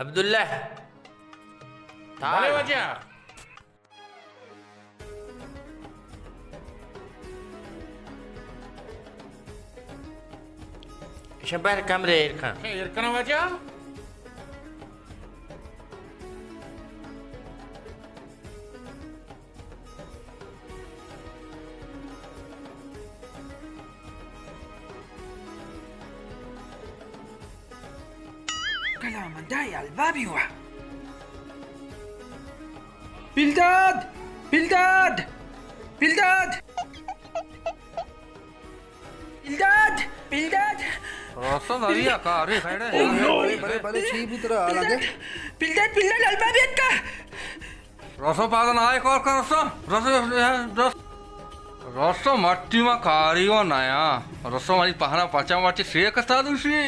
عبداللہ۔ بلے واجہ۔ ایشاں بہر کمرے ایر کن۔ ایر کناں واجہ۔ کلام دای البابی وا۔ پیلداد! پیلداد! پیلداد! پیلداد! پیلداد! رسو نویا کاری کھڑے۔ بلے، بلے، بلے، چی بوت رہا حالا دے؟ پیلداد! پیلداد! پیلداد! البابی اتکا! رسو پادا نہ آئے کار کن رسو۔ رسو، رسو، رسو مٹی ما کاری و نیا۔ رسو مری پہنا پچا مچی شیک تا دوشی۔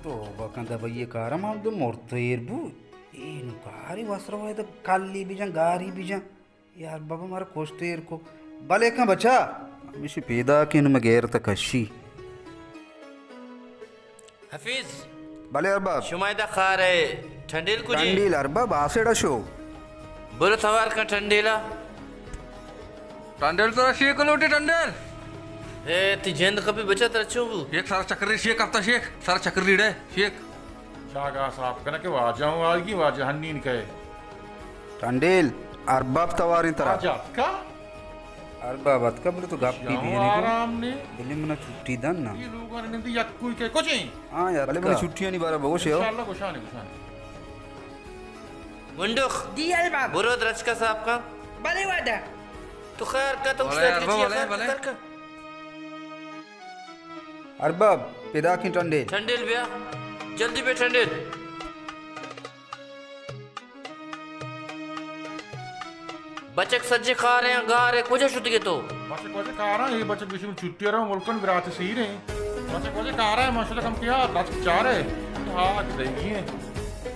توبہ کن دبئی کارا ما دو مرتو ایر بو۔ اینو کاری وسرو ہے تو کلی بجن، گاری بجن۔ یار بابا مارا کشت ایر کو۔ بلے کن بچا۔ ہمیشی پیدا کن میں غیرت کشی۔ حفیظ۔ بلے ارباب۔ شما ادا خار ء ٹنڈیل کجی؟ ٹنڈیل ارباب آسیڑا شو۔ برو توار کن ٹنڈیلا۔ ٹنڈیل ترا شیک لوٹی ٹنڈیل۔ اے تی جند کپی بچا ترا چون بو؟ شیک سر چکری شیک کپتا شیک۔ سر چکری ڈے شیک۔ جاگہ صاف کن کہ واجہ ہوں آئیگی، واجہ ہنین کئے۔ ٹنڈیل، ارباب تواریں ترا۔ واجہ اتکا؟ ارباب اتکا بلے تو گپی بھی نہیں آرام نے۔ بلے منا چھٹی دن نا۔ یہ لوگوں نے نندی یک کوئی کے کچھ ہیں۔ ہاں یار، بلے منی چھٹیانی بارہ بگوش ہو۔ انشاءاللہ گوشانے، گوشانے۔ منڈوخ۔ جی ارباب۔ برو درچکا صاف کن۔ بلے واجہ۔ تو خیر کا تو بلے اشتاق ارباب، چیئے بلے، خیر بلے۔ کر کن۔ ارباب، پیداکیں ٹنڈیل۔ ٹنڈیل بیا۔ جلدی بیا ٹنڈیل۔ بچک سجے کاریں گارے کجا شتگے تو؟ بچک واجہ کاراں، اے بچک بشی من چھٹی رو ملکن برات سیریں۔ بچک واجہ کاراں، من شتہ کم کیا، بچک چارے۔ ہاک دئیگی ہیں۔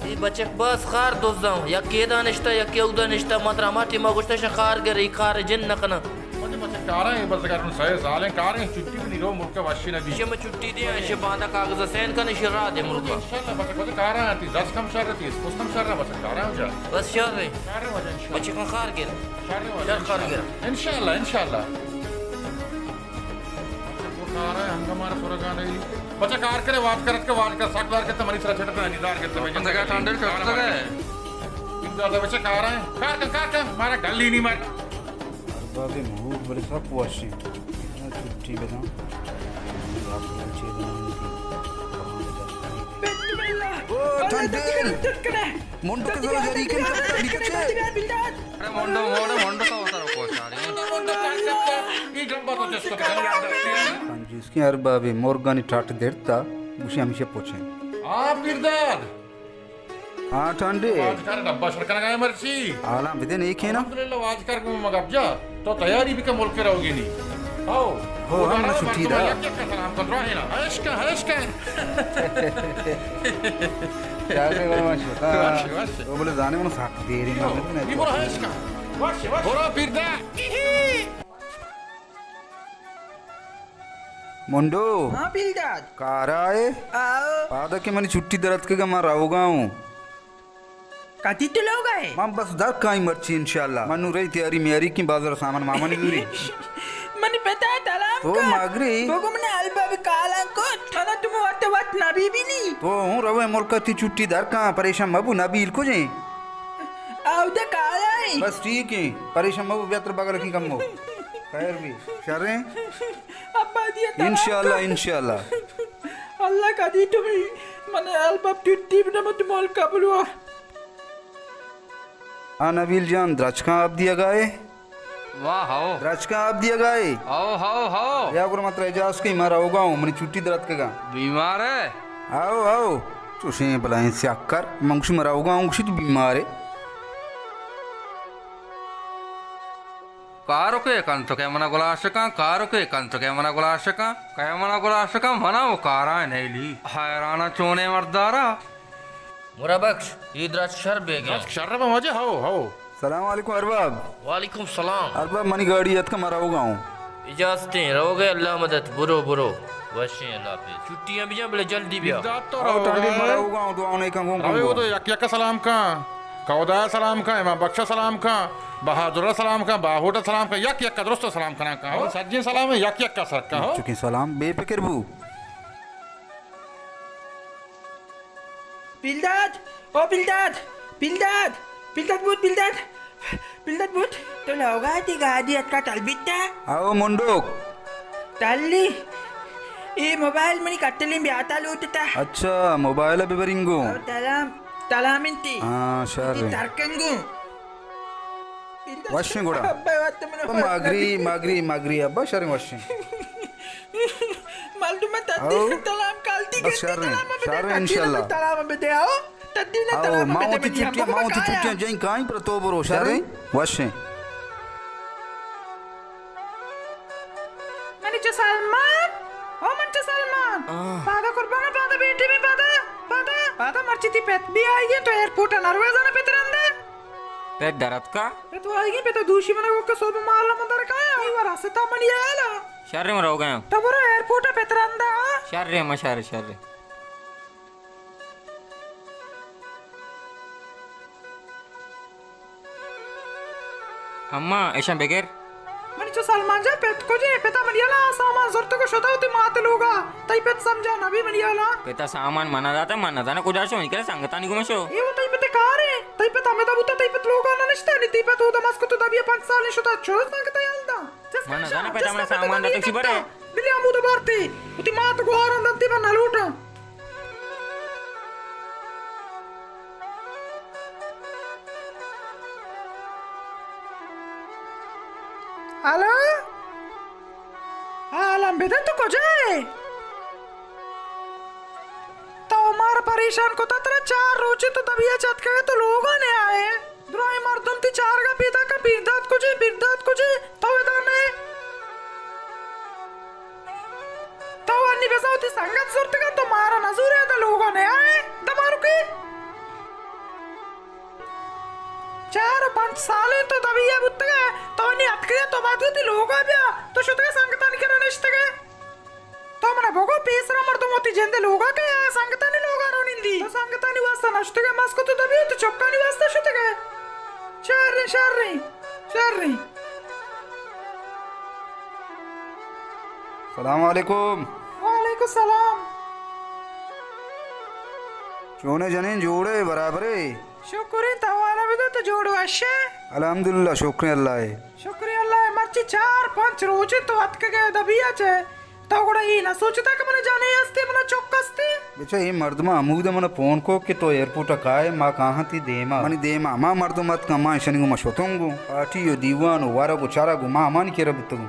اے بچک بس خار دزاں، یکے ادا نشتہ، یکے اودا نشتہ، من ترا ہما ٹیما گوشتہ شہ خار گر، اے خار جند نہ کناں۔ بچک، بچک کاراں، اے بس اگر سئے سالیں کاریں، چھٹی بھی نہیں رو ملک وشی نہ بی۔ شہ میں چھٹی دے، شہ باندا کاغذ سین کن، شہ راہ دے ملک۔ انشاءاللہ بچک، بچک کاراں، تی دست کم شر، تی پستم شر، بچک کاراں جا۔ بس شر رہے۔ شر واجہ انشاءاللہ۔ بچک خار گر۔ شر واجہ شر خار گر۔ انشاءاللہ، انشاءاللہ۔ بچک کاراں، ہنگا مارا سرگا نہیں۔ بچہ کار کرے، واج کرت کے، واج کر سک دار کے، تمہاری سرا چھٹتا نہیں، دار کے تمہیں جگہ ٹانڈل چھٹتا ہے۔ بچہ کاراں، کار کن، کار کن، مارا گلی نہیں مر۔ ارباب موڈ بلے سک وشیں۔ چھٹی بداں۔ او ٹنڈیل۔ منڈو کے ذرا جری کن کپتا بھی کچے۔ ارے منڈو، منڈو، منڈو کا ہوتا رکو ساری۔ کنجوس کے ارباب مرگانی ٹاٹ درتا، گوشی ہمیشہ پوچھیں۔ آ پیرداد۔ ہاں ٹنڈے۔ واجکار ڈبہ شر کنگا ہے مرچی۔ حالاں بدے نیکیں نا۔ الحمدللہ واجکار کو مگب جا۔ تو تیاری بکن ملک روگی نی۔ آؤ۔ ہو، ہم نہ چھٹی دا۔ یک یک سلام کن راہ نا۔ عشق ہے، عشق ہے۔ چاہتے بڑا ماشو۔ وش، وش۔ وہ بولے زانے من ساک دیری نا۔ یہ بڑا عشق ہے۔ وش، وش۔ بڑا پیردا۔ منڈو۔ ہاں پیلداد۔ کارا ئے؟ آؤ۔ پادا کہ منی چھٹی درتکگا، من روگا اوں۔ کدی تو لوگا ئے؟ من بس در کائیں مرچی انشاءاللہ۔ من نوں رئی تیاری میاری کیں، بازار سامان مامان زوری۔ منی پتا تلام تو کن۔ مگری۔ بگو من الباب کالاں کت۔ انا تو وت وت نبی بینی۔ تو ہوں روے ملکا، تی چھٹی در کاں، پریشان مبو، نبیل کجیں؟ آودا کالا ئے۔ بس ٹھیک ایں، پریشان مبو، بیا تر بغل کی کمو۔ خیر بی، شریں؟ ابا دیا تلام کن۔ انشاءاللہ، انشاءاللہ۔ اللہ کدی تو بھی من الباب ٹٹی بنا مت مول قبلوا۔ آ نبیل جان، درچکاں آپ دیگا ئے؟ واہ، ہو۔ درچکاں آپ دیگا ئے؟ ہو، ہو، ہو۔ یا گڑا من ترا اجازت کئی، من روگا اوں، منی چھٹی درتکگا۔ بیمار ئے؟ ہو، ہو۔ چوشیں بلائیں سیاکر، من گوشی من روگا اوں، گوشی تو بیمار ئے۔ کارو کے کنت کہ منا گلاشکاں، کارو کے کنت کہ منا گلاشکاں، کہ منا گلاشکاں، منا وہ کاراں نیلی۔ حیراناں چونیں مردارا۔ مرا بخش، اے درچک شر بیگیں۔ درچک شر بہ واجہ، ہو، ہو۔ سلام علیکم ارباب۔ وعلیکم سلام۔ ارباب منی گاڑی اتکا، من روگا اوں۔ اجازتیں، روگے اللہ مدد، برو، برو۔ وشیں، اللہ حافظ۔ چھٹیاں بجاں، بلے جلدی بیا۔ بلداد تو او روگا تالی ہے؟ مرا ہوگا، دعا نہیں کن گوں روے کن او تو گوں۔ یک یک سلام کن۔ کودا سلام کن، امام بخش سلام کن، بہادر سلام کن، باہوٹ سلام کن، یک یک درست سلام کنا کن۔ او سجیں سلام یک یک سر کن۔ ہو۔ چکیں سلام، بے فکر بو۔ بلداد! او بلداد! بلداد! بلداد بوت، بلداد! بلداد بوت! تو لوگا تی گادی اتکا تل بیتا؟ او منڈوک! تلی! اے موبائل منی کٹلیں بیاتا لوٹتا۔ اچھا، موبائل ببرینگو۔ او تلام، تلام انتی۔ ہاں، شر انتی۔ ترکنگو۔ وشیں گڑا۔ ابا، وت من تو ماگری، ماگری، ماگری، ابا، شریں وشیں۔ مردم تدین او۔ تلام کالتی بس گندی شریں، تلام بدے، شریں تدین انشاءاللہ۔ تلام بدے، او۔ تدین او، تلام ما بدے وتی منی چھٹیاں، ہم ما وتی بکایا۔ چھٹیاں جائیں کائیں پر تو برو، شریں؟ شریں؟ وشیں۔ منی چو سلمان، او من چو سلمان۔ آہ۔ پادا قربان، پادا بیٹی میں پادا، پادا، پادا مرچی تی پت بھی آئی ہے تو ایئرپورٹ نرویزا نہ پترندے۔ پت دراتکا؟ پت آئی ہے، پت دوشی منا کو صبح مالا من درکایا۔ ای ورا ستا منی آلا۔ شر میں رو گیا۔ تو برو ایئرپورٹ پترندا۔ شر میں، شر، شر۔ اماں، ایشاں بگر۔ منی چو سلمان جان، پت کجے؟ پتا منی یلا سامان زرتگ و شتا وتی مات لوگا۔ تئی پت سمجھا نبی منی یلا۔ پتا سامان منا داتا، من نزانا کجا شو، منی کرا سنگتانی گوما شو۔ اے و تئی پت کارے؟ تئی پت ہمدا بوتا، تئی پت لوگا نہ نشتا، نی تئی پت اودا مسکت و دبی پنچ سالیں شتا، چو سنگتا یل دا۔ من نزاناں پتا من سامان داتگ چی برے۔ بلے ہمود بارتے، وتی مات گوہاراں دنتی من نہ لوٹاں۔ ہلو؟ عالم بدن تو کجا ئے؟ تو مار پریشان کتا، ترا چار روچے تو دبیا چتکے تو لوگا نہ آئے۔ دراہیں مردم تی چارگا پیداکا، پیرداد کجے، پیرداد کجے؟ تو ادا نئے؟ تو انی بزاں وتی سنگت زرتگا، تو مارا نزورے، ادا لوگا نیائے، دمانکے؟ چار و پنچ سالیں تو دبیا بوتگا، تو انی اتکگے، تو باید وتی لوگا بیا، تو شتگے سنگتانی کرا نشتگے۔ تو منا بگو، پیسرا مردم وتی جندے لوگا کئے، آ سنگتانی لوگا رو نندی۔ تو سنگتانی واسطہ نشتگے مسکت و دبی، تو چکانی واسطہ شتگے۔ شریں، شریں، شریں۔ سلام علیکم۔ وعلیکم سلام۔ چونے جنین، جوڑے، برابرے؟ شکریں، تو حوالا بدے، تو جوڑ وشے؟ الحمدللہ، شکریں اللہ ء۔ شکریں اللہ ء، مرچی چار پنچ روچے تو اتکگے دبیا چہ، تو گڑا اے نہ سوچتا کہ منا جنے استے، منا چک استے؟ بچا، اے مردما ہمودا منا پون کو کہ تو ایئرپورٹ ء کائے، ما کاہاں تی دیما۔ منی دیما ہما مردم اتکاں، ما ایشانی گوما شتوں گوں۔ پارٹی و دیوان و ورگ و چرگ و ما ہمانی کرا بوتگوں۔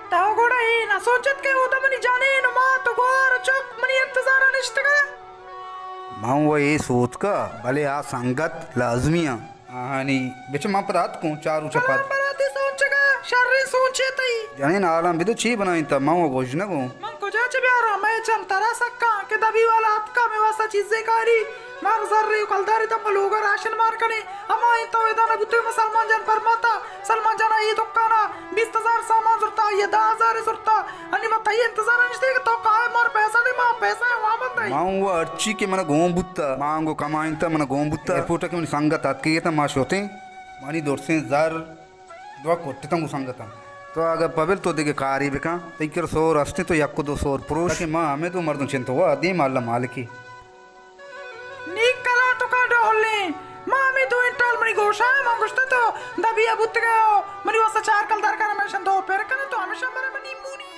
تو گڑا اے نہ سوچت کہ اودا منی جنین و مات و گوار و چک منی انتظارا نشتگاں؟ من و اے سوتکا، بلے آ سنگت لازمی آں۔ آہانی بچ من پدا اتکوں، چار روچ ء پد۔ برات، برات، اے سونچگا شریں سونچے تئی۔ جنین، حالاں بدو، چی بنائینتا؟ من و گوژنگوں۔ من کجا چہ بیاراں؟ مئے چم ترا سکاں کہ دبی والا اتکا، مئے واستا چیزے کاری۔ مار زرے و کلدارے دم لوگا راشن مان کنیں۔ ہما انت تو ادا نہ بوتگ، من سلمان جان پرماتا۔ سلمان جان ء اے دکان ء بیست ہزار سامان زرتا، آئی ء دہ ہزار زرتا۔ انی ما تئی انتظار ء نشتگ کہ تو کائے مار پیسہ دے، ما پیسہ ء وامند ایں۔ ما اوں وا ہرچی کہ من ء گون بوتا، ما انگو کمائینتا، من ء گون بوتا۔ ایئرپورٹ ء کہ منی سنگت اتکگ ات، ما شتیں۔ منی درسیں زر دوا کٹتاں گوں سنگتاں۔ تو اگاں پبل تو دگہ کارے بکن، تئی کر سور ہستیں، تو یک و دو سور پروش۔ تاکہ ما ہمے دو مردم چنت وا دیم اللہ مالکی۔ نی کلاتکاں ڈولیں۔ ما ہمے دوئیں ٹال منی گوشاں، من گوشتہ تو دبی ء بوتگئے و منی واستا چار کلدار کن، ہمیشاں دو پر کن، تو ہمیشاں برے منی مونی۔